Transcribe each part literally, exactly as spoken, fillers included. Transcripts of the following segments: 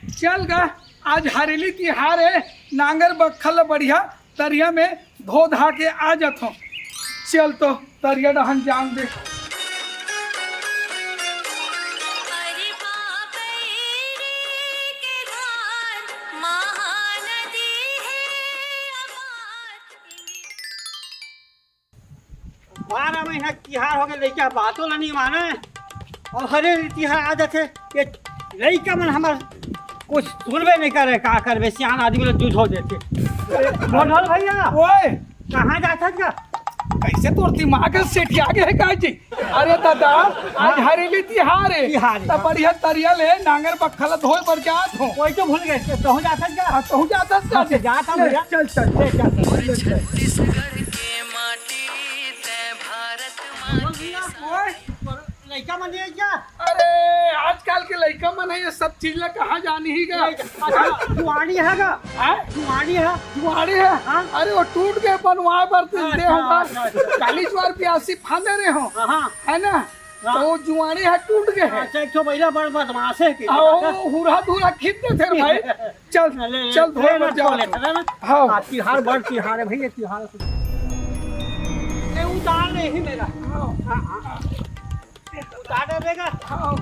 चल गा, आज हरेली तिहार हे, नांगर बखर ल बढ़िया तरिया में धो धा के आ जाथों। चल तो तरिया डहन जान दे। बारह महीना तिहार हो गए, लइका बातों ला नहीं माने। और हरेली तिहार आ जाथे, ये लइका मन हमर कुछ सुनबे नहीं करे। का करबे, सियान आदमी ला दूध हो देथे। बोल भैया, ओए, कहाँ जाथस का? कैसे तोर दिमाग सेठिया गे हे का जी? अरे दादा, आज हरेली तिहार हे। तिहार हे, त हाँ। बढ़िया तरिया ले नांगर बखर ल धोए बर जात हों। कोई तो भूल गए, तहूँ जाथस का? हाँ, तहूँ जाथस का? हाँ, तो जात हों ले, भैया। चल, चल, ले, चल, चल, ले, चल। छत्तीसगढ़ के माटी तय भारत माँ के। ओए, लइका मन नहीं हे क्या? अरे, आजकल के लइका मन हे, ये सब चीज ला कहाँ जानही गा? अच्छा, जुआड़ी हे गा? हाँ? जुआड़ी हे? जुआड़ी हे? हाँ। अरे, वो टूट के बनवाए बर तो अच्छा, दे होगा। अच्छा, अच्छा। चालीस बार प्यासी फांदे रहे हो। हाँ, हाँ। है ना? हाँ। तो वो जुआड़ी हे, टूट गए हे। अच्छा, एक ठो बइला बड़ बदमाश हे कि आओ, हुरा धुरा खींच देथे रे भाई। चल, ले, ले, चल, धोए ले, बर ले, जाओ। ले, ले, ले। हाँ। आ, तिहार बड़ तिहार हे भैया, तिहार। नहीं, उतार नहीं मेरा। हाँ। हाँ, हाँ। उतार देगा। हाँ।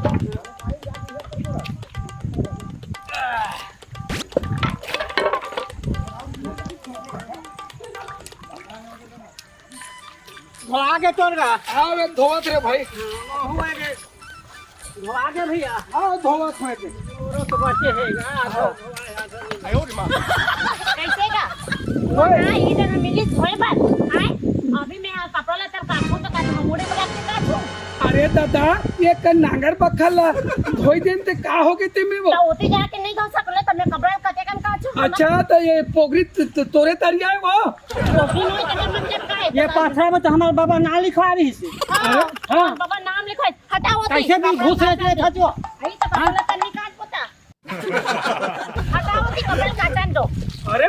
धोआ के तोर गा। हाँ, मैं धोवत रे भाई। हाँ, हुआ के। धोआ के भैया। हाँ, धोवत हुए के। औरत बचे हे गा। हाँ। कैसे गा? ओए। हाँ, ये जगह मिली धोए बर। आए, अभी मैं कपड़ा लत्ता काटूं तो काटूं, मुड़े को लग के काटूं। अरे दादा, ये कर नांगर बखर ला धोई देन ते का हो गे ते में वो? तो ओती जाके नहीं धो सकले, तो मैं कपड़ा कते कन काटूं। अच्छा, तो ये पोगरी त-, त-, तोरे तरिया हे वो? पोगरी नहीं, तो मतलब का हे? ये पथरा में तो हमार बाबा नाम लिखवा रही से। हाँ, हाँ। हाँ। बाबा नाम लिखवा, हटाओ ओती। कैसे भी घुस रहे थे, हटाओ। अरे तो कपड़ा लत्ता निकाल पोता। हटाओ कि कपड़ा काटन दो। अरे,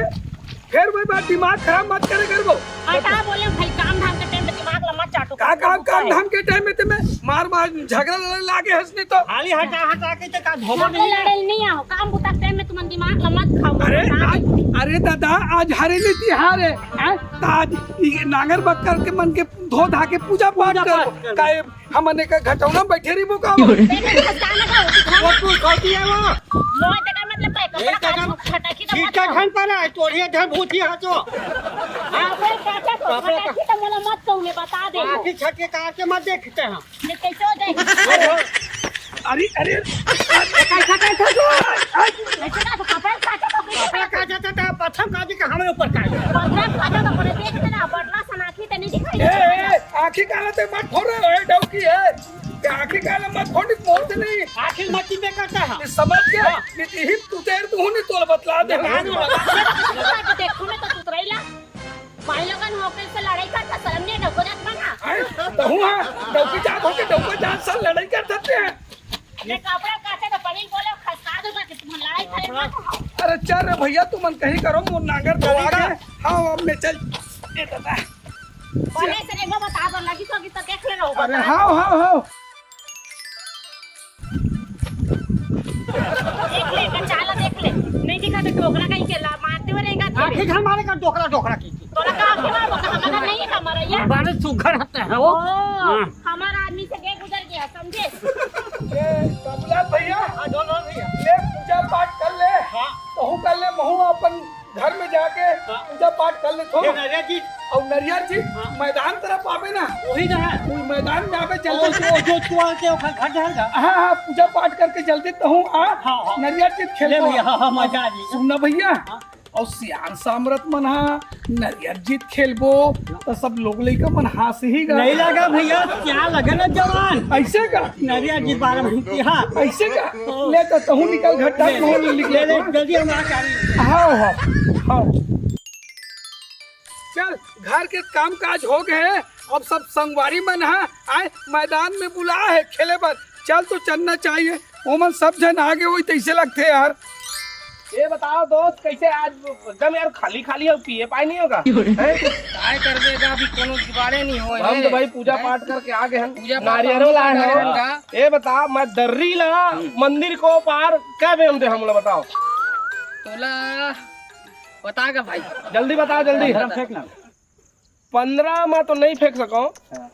फिर वही बात, दिमाग खराब मत करे कर वो। हटा बोले भाई, काम धाम के टाइम में दिमाग ला मत चाटो। का काम, काम धाम के टाइम में ते में मार मार झगड़ा लड़े लागे हंसने तो। खाली हटा हटा के ते का धोबो हमको नहीं है। लड़े नहीं आओ, काम बुता के टाइम में तुमन दिमाग ला मत खाओ। अरे, बता आज, दे। अरे दादा, आज हरेली तिहार हे, हैं? त आज ई नांगर बखर के मन के धो धा के पूजा पाठ पूजा कर, पाठ कर। काहे हमन एक घटौना में बैठे रहिबो का? तेरे को जाना का होती था। वो तू गलती हे वो। मोए तेकर मतलब का कपड़ा एक का जगह छू-, फटाकी तो मत ठीक है, खाओ। घन पर आए, तोड़िए धन भूती हा तो। हाँ, कोई काटा तो कपड़ा का फटाकी तो मोला मत कहू, मैं बता दे। आँखी छटके कार के मत देखते हैं। ये कैसे हो जाएगी? अरे, अरे, कैसा, कैसा तो? कैसे का तो कपड़ा काटा तो कैसे कपड़ा का? काटा तो, तो पत्थर काटी का हमारे ऊपर काट। पत्थर काटा तो पड़े, देख ना, बटला सनाखी तो नहीं दिखाई ए, देता। ए, आँखी काला ते मत फोड़ रहे हो, ए, डौकी है। ये आँखी काला मत फोड़, मोर से नहीं। आँखी मत टिपे करता है। ये समझ गया? हाँ। ये तो ही तू तेर तू नहीं तोल बतला दे। ना, ना, ना, ना। देखो मैं तो तुतरैला। भाई लोगन होके से लड़ाई करता, शर्म नहीं, डौको जात बना। आए, तहु हाँ, डौकी जात होके डौको जात से लड़ाई कर सकते हैं। ये कपड़ा काटे तो पनीर बोले, खसका दूंगा कि तुम लड़ाई करे मत हो। अरे चल रे भैया, तुमन कहीं करो, मोर नांगर तो आ गए। हाँ, अब मैं चल। ए दादा। पहले से एक बार बता दो, लगी तो अभी तो देख ले रहो, अरे बता हाँ, दो। हाँ, हाँ। देख ले, कचाला देख ले। नहीं दिखा तो डोकरा कहीं के ला, मारते हुए रहेगा तेरे। आखिर हमारे का डोकरा, डोकरा की। तोरा का आखिर मारबो, तो हमारा नहीं है, हमारा ये। हमारे सुघर हत्ते हैं वो। ओ, हाँ। हमारा आदमी से गए गुजर गया, समझे? ए, बाबूलाल भैया, हाँ, डोल, डोल भैया। ले पूजा पाठ कर ले। हाँ। तहू कर ले, महू अपन घर में जाके हाँ। पूजा पाठ कर ले थो। ये नरिया जी। और नरिया जी, हाँ। मैदान तरफ आवे ना। वही ना है। वो मैदान में आवे, जल्दी ओ, से। जो, जो तू आके ओखर घर जाएगा। हाँ, हाँ, पूजा पाठ करके जल्दी तहू आ। हाँ, हाँ। नरिया जी ले खेलबो। भैया, हाँ, हाँ, मजा आ जाएगा। सुन ना भैया, हाँ। अउ सियान सामरथ मन ह नरियर जीत खेलबो, त सब लोग लइका मन हाँसही गा। नहीं लगा भैया, क्या लगा ना जवान? अइसे का? नरियर जीत बारह बजे, हाँ। अइसे का? ले त तहूँ निकल घट्टा, ले, तहूँ ले, निकल ले, ले, जल्दी हम आ जा रही हैं। हाँ, हाँ, हाँ। चल, घर के काम काज हो गए, अब सब संगवारी मन ह आए मैदान में बुला हे खेले बर। चल तो चलना चाहिए, ओमन सब झन आगे होई तइसे लगथे यार। ये बताओ दोस्त, कैसे आज एकदम यार खाली खाली अउ पिए पाए नहीं होगा? हैं? काय करबे गा, अभी कोनो जुगाड़े नहीं होए हम हे। तो भाई पूजा हैं? पाठ करके आ गए हैं, पूजा पाठ नारियल हम लाए करके हैं। आए हैं। ये बता, मैं दर्री ला हम्म। मंदिर को पार क्या बेम दे हम लोग बताओ? तोला बता गा भाई। जल्दी बता, जल्दी। धर्म फेंक ना। पंद्रह में तो नहीं फेंक सको। हाँ।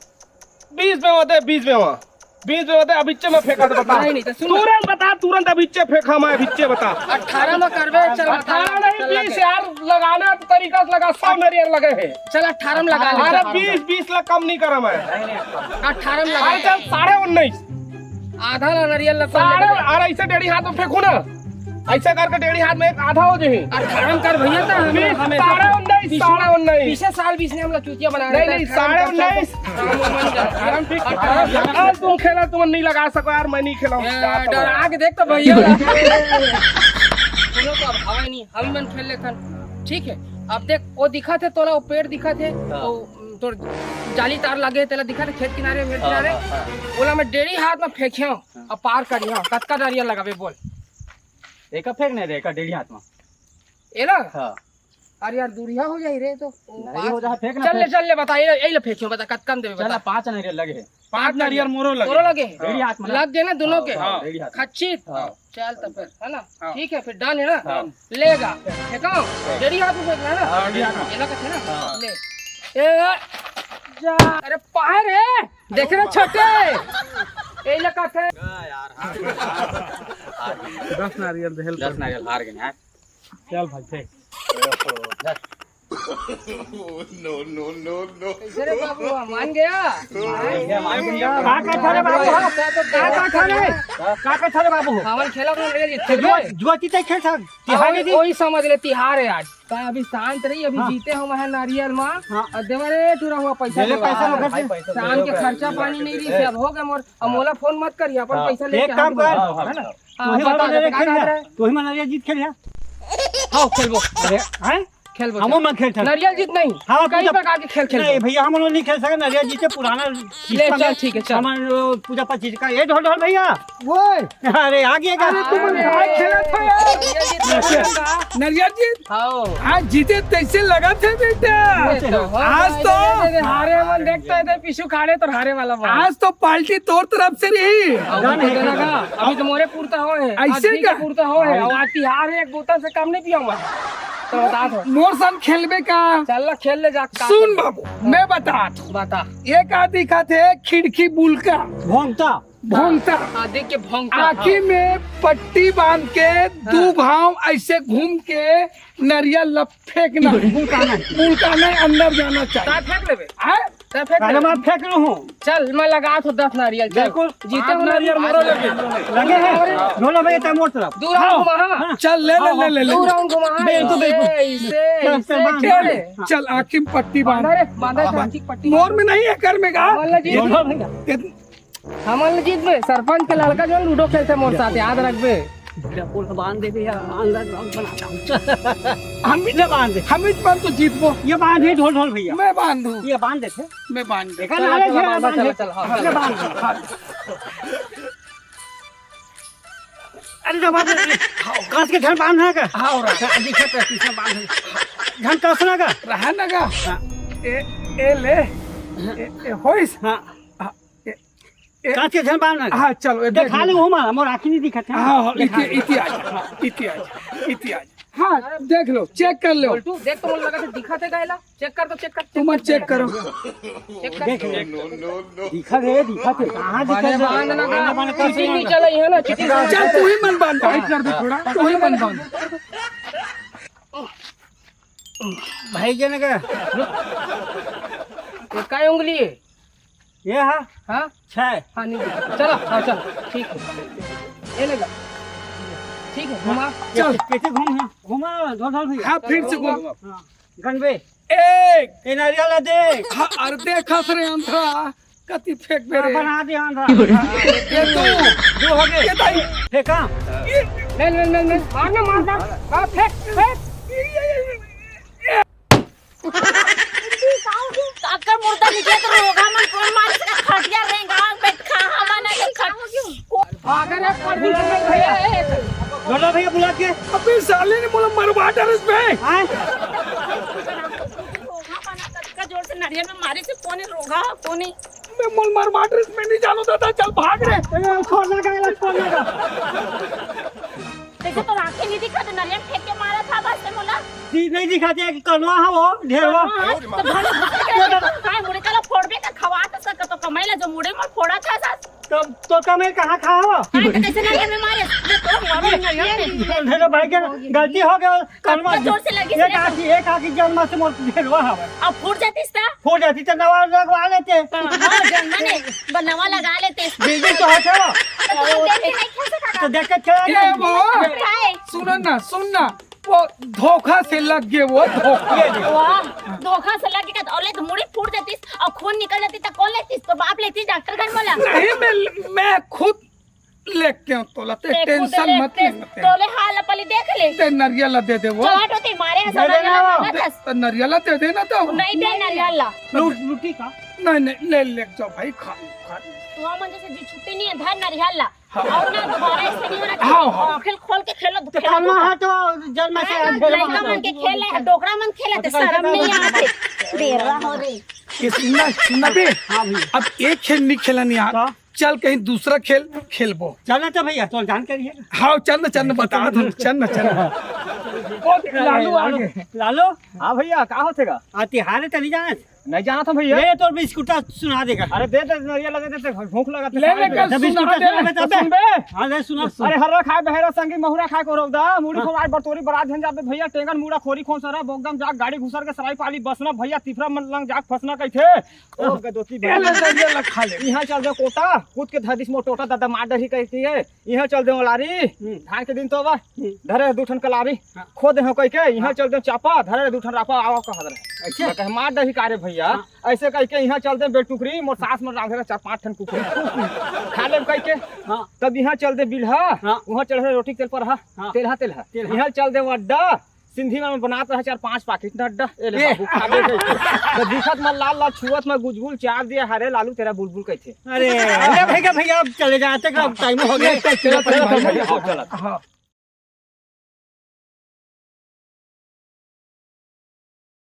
बीस में होते, बीस में वहाँ। बीस में होते, अभिच्चे में फेंका तो बता। नहीं, नहीं, तो सुन। तुरंत बता, तुरंत अभिच्चे फेंका मैं, अभिच्चे बता। अठारह में करबे, चल, अठारह नहीं, चल, बीस लगे। यार, लगाना तो तरीका से लगा, सब मेरे यार लगे हैं। चल, अठारह में लगा ले, अरे, चल। बीस, बीस लाख कम नहीं करा मैं। अठारह में लगा। अरे, चल, साढ़े उन्नीस। आधा ला नरियल ला साढ़े, अरे, ऐसे डेढ़ी हाथ में फेंकू ना, ऐसे करके डेढ़ी हाथ में एक आधा हो जाही। अठारह कर भैया, तो हम, बीस, हमें साढ़े उन्नीस, पीछे, साढ़े उन्नीस। पीछे साल बीस ने हम लोग चूतिया बना नहीं, रहे थे। नहीं, साढ़े उन्नीस। अठारह कर, अठारह कर। अठारह कर। अब तुम खेला, तुम नहीं लगा सको यार, मैं नहीं खेला हूँ। ए, डरा के देख तो भैया। सुनो तो अब हवा ही नहीं, हम ही मन खेल लेथन। ठीक है, अब देख, वो दिखा थे तोला, वो पेड़ दिखा थे, हाँ। वो तोर जाली तार लगे, तेला दिखा थे खेत किनारे, मेड़ हाँ, किनारे। हाँ, हाँ। ओला मैं डेढ़ी हाथ में फेंकिया, हाँ। अब पार करिया, कतका नरियल लगाबे बोल। एका फेंक नहीं रे, एका डेढ़ी हाथ में। एला? हाँ। अरे यार, दूरिहा हो जाही रे, तो नहीं पास हो जा, फेंक ना, चल ले, फेंक। चल ले, बता, ये, ये ले फेंकिया, बता, कतका में देबे, चल बता। ना, पाँच नरियल लगे। पाँच नरियल मोरो लगे। मोरो लगे? हाँ। डेढ़ी हाथ में ना। लग गए ना दोनों हाँ, के? हाँ, डेढ़ी हाथ में। खच्चित? हाँ। चल तो फिर, है ना? हाँ। ठीक है, फिर done है ना? हाँ। लेगा। फेंका? डेढ़ी हाथ में फेंकना है ना? हाँ, डेढ़ी हाथ में। ये लगा था ना? हाँ। ले। ए, जा। अरे, पाए रे। देख रे छोटे। ए, लगा था। दस नारियल दे, help दस कर। नारियल हार गए यार। चल भाई, फेंक। No, no, no, no। कैसे रे बाबू, मान गया? मान गया, मान गया। का, का था रे बाबू? का, का था रे? का, का था रे बाबू? हमन खेला तो लगे तो जुआ, जुआ जीते खेल था। तिहार हाँ, के दिन। वही समझ ले, तिहार है आज। का अभी शांत रही, अभी हाँ। जीते हम हैं नारियल माँ। हाँ। और देवा रे टूरा हुआ पैसा ले ले देवा। पैसा हाँ, भाई, पैसा शाम दे के दे। खर्चा पानी नहीं रही, अब हो गए मोर, अब हाँ। मोला फोन मत करिए, अपन हाँ। पैसा लेके एक काम हम कर। हाँ, हाँ। है ना? हाँ, तू ही बता, बता, बता, खेल बता, रहा। बता। तू ही मन नरियल जीत खेल रहा। हाँ, खेलबो। अरे, हैं? खेलबो, हमो खेल। मन खेल था। नरियल जीत नहीं, हाँ, कई पूजा प्रकार के खेल खेलबो। नहीं भैया, हम लोग नहीं खेल सके, नरियल जीत से पुराना ले, system चल, है। ठीक है, चल। हमारे वो पूजा पाठ चीज का, ये ढोल ढोल भैया। ओए। अरे, आ गया क्या? अरे, तुम अरे, भाई खेला था यार। नरियल जीत नहीं था। नरियल जीत? हाँ। आज जीते तैसे लगा थे बेटा। ये तो हो आज भाई, तो दे, दे, दे, हारे मन देखता है, दे, पीछू खाड़े तो हारे वाला बा। आज तो पार्टी तोर तरफ से रही। अब जान उनको है देना क्या? का? अभी तो मोरे पूरता हो है। ऐसे आज जी का? के पूरता हो है। हाँ। और आज तिहार है, एक बोतल से कम नहीं पिया मैं। तो बता दो। मोर संग खेलबे का? चल ना, खेल ले जा, का सुन करबे? बाबू, हाँ। मैं बता दू। बता। एक आदि खाते खिड़की बुलका। भोंगता। भोंगता। हाँ, देख के भोंगता। आँखी हाँ। में पट्टी बांध के हाँ। दू भाव ऐसे घूम के नरियल ला फेंकना। मुल्काना। मुल्काना अंदर जाना चाहिए। का फेंक लेबे? हाँ? का फेंक अरे लेबे? मैं फेंक लूँ हूँ। चल, मैं लगा तो दस नारियल, चल। बिल्कुल। जीते आठ हो ना? नारियल मोरो लगे। लगे हैं? अरे। ढोला भाई, तय मोड़ तरफ। दू round हाँ, घुमा, हाँ। हाँ। चल, ले, ले, हाँ, ले, ले, ले। दू round घुमा, हाँ। बे, तू बे, इसे, तू। इसे, चल, चल, इसे, बांध। चल। चल, आँखी में पट्टी बांध। बांधा रे, बांधा रे, हाँ। आँखी की पट्टी मोर बांध। में नहीं है, कर में का? मान लो जी। ढोला भैया। कित-, हमन ल जीत में सरपंच के लड़का जो लूडो खेलथे मोर साथ, याद रखबे। ढोला बांध दे भैया, अंदर ground बनाता हूँ। हम भी ले बांध दे। हम इस बार तो जीतबो। ये बांध दे ढोल ढोल भैया। मैं बांध दूँ। ये बांध देथे। मैं बांध दूँ। देखा चला, ना रे, चला, ये बांध बांध दे। चला, चला, हाँ, ये बांध दे। हाँ। अरे, जब बांध दे। हाँ, कांच के झन बांध है का? हाँ, हो रहा है। हाँ, दिखा तो, किसने बांध है? झन कांच ना का? रहा ना का? हाँ। ए, ए ले। ए, ए, होइस? हाँ। हाँ, ए, ए, कांच के झन बांध ना का? हाँ, चलो, ए, देख देखा ले। ले, वो मारा, मोर आँखी नहीं दिखत है। हाँ, हाँ, देखा इति, ले। इति आ जा, इति आ जा, इति आ जा। हाँ, देख लो, check कर लो। बोल्टू, देख तो मन लगा थे, दिखा थे गायला। Check कर दो, check कर, तुम check कर। Check कर। देख ले। दिखा रे, दिखा थे। कहाँ दिखा बने थे? बांध ना गा। बने, बने, cheating नहीं चला, ये ना, cheating चल, तू ही मन बांध। Tight कर दे थोड़ा, तू ही मन बांध। भाई के ना का? ये काय उंगली है? ये हाँ? हाँ? छह। हाँ, नहीं दिखा। चलो, हाँ, चलो, ठीक है। ये लेगा। ठीक है, घुमा। चल। पीछे घूम, हाँ, घुमा, ढोल, ढोल भैया। हाँ, फिर से घुमा। हाँ, गनबे। एक। ए, नारियल दे। हाँ, अरे देखा रे अंधा, कति फेंक बे हाँ, रे। बना दे अंधा। ये दो। दो हो गए। ये भाई। फेंका। ले, ले, ले, ले। मार ना, मार, मार। मार, फेंक, फेंक। काकर मुर्दा निकले तो रोगा मन कोन मार से खटिया रेंगा बैठा हमन के खट। अगर एक पर भी भैया। बोलो भैया, बुला के। अबे साले ने मोला मरवा डरिस बे। हाँ? रोगहा बना, कतका जोर से नरियर में मारिस हे, कोनी रोगहा, कोनी। मैं मोला मरवा डरिस, मैं नहीं जानों दादा, चल भाग रे। ए, छोड़ ना, गए, छोड़ ना। जैसे तो आँखें नहीं दिखा, तो नरियर फेंक के मारा था बस से मोला। जी, नहीं दिखाते कि कनवा है वो, ढेरवा। हाँ, तो घर में घुस के काय मुड़ी काला फोड़बे का खवा तो सक, तो कमाई ला जो मुड़ी में फोड़ा था सास। तो, तो कमाई कहाँ खा हो? हाँ, तो कैसे नरियर में मारे? ये तो मारो नरियर में। ढेरो भाई के गलती हो गया, कनवा कतका जोर से लगी एक से आँखी, एक आँखी जन्मा से मोर ढेरवा हवे। अब फूट जातीस ता? फूट जाती तो नवा लगवा लेते। हाँ, हाँ, जन्मा ने, ब-, नवा लगा लेते। बिल्कुल तो है, चलो। तो तू देख के नहीं खेल सकता। तो देख के खेल ये ले। वो। काय? सुनो ना, सुन ना, वो धोखा से लग गए, वो धोखा। ये ले। वाह, धोखा से लग गया तो औले तो मुड़ी फूट जातीस और खून निकल जाती तो कौन लेतीस? तो बाप लेतीस डॉक्टर घर बोला। नहीं, मैं, मैं खुद लेके आऊं तोला, ते ते खुद टेंशन मत लेते, ले, मत ले। तोले हाल अपली देख ले। ते नरियल ला दे दे वो। चोट होती मारे दे हसन दे ना। नरियल ला दे, तो नरियल ला दे दे ना तो। नहीं दे नरियल ला। लूट, लूटी का? नहीं, नहीं, ले, ले जाओ भाई, खा लो, खा लो। तो मन जैसे जी छुट्टी नहीं है, धर नरियल ला। हाँ। और ना दोबारा ऐसे नहीं होना चाहिए। हाँ, हाँ। खेल खोल के खेलो, तो खेलो खेलना तू। है तो जन्म से हाँ, आज खेलना लड़का है। मन के खेल है, डोकरा मन खेले, तो तो शर्म नहीं आते। बेरा हो रे। ये सुनना, सुनना बे। हाँ भैया। अब एक खेल नहीं खेला नहीं यार। का? चल कहीं दूसरा खेल खेलबो। चल ना तो भैया, तो जान करिए। हाँ, चल ना, चल ना, बता दो, चल ना, चल ना। ओ, लालू आ गए। लालू। हाँ भैया, का होथे गा? आ, तिहार है, चली जाए। नहीं जाना था भैया। ले, तो बिस्कुटा सुना देगा। अरे दे दे, नरिया लगा दे, दे, भूख लगा ले, ले, कल जब सुना बिस्कुटा दे। सुना दे, तब सुन बे। हाँ, ले सुना। अरे हर्रा खाए, बहरा संगी, महुरा खाए को रौदा, मुड़ी हाँ। खोराए, बरतोरी, बरात झन जाबे भैया, टेंगन, मुड़ा, खोरी, खोसरा, बोगदम, जाग, गाड़ी घुसर के सराई पाली बसना, भैया तिफरा मन लंग जाग फसना कहिथे। ओ गदोती ये ले, भैया। ये ले, खा ले। यहाँ चल दे कोटा, कूद के धर दिस मोर टोटा, दादा मार डरही कहती है। यहाँ चल दे ओलारी, हम्म। धान के दिन तो बा, हम्म। धरे दू ठन कलारी, हाँ। खो दे हो कह के, यहाँ हाँ। चल दे चापा, धरे दू ठन रापा, आवा कह दे। अच्छा। मैं कहे, मार डरही का रे भैया, हाँ। ऐसे कह के यहाँ चल दे बेलटुकरी, मोर सास मन रांधे रहे चार पांच ठन कुकरी, खा ले कह के। हाँ। तब यहाँ चल दे बिल्हा, हाँ। वहाँ चढ़े रोटी के तेल पर हा, हाँ। तेलहा, तेलहा। तेलहा। यहाँ चल दे अड्डा, सिंधी में बनात रहे चार पांच पाकिट न अड्डा। ए ले ए। बाबू, खा ले गई। तो दिखत में लाल लाल, छुअत में गुजगुल, चार दिया हरे लालू तेरा बुलबुल कहथे। अरे, अरे भैया, भैया, अब चले जाते का टाइम हो गया। चलो, चलो, चलो, चलो, चलो। हाँ।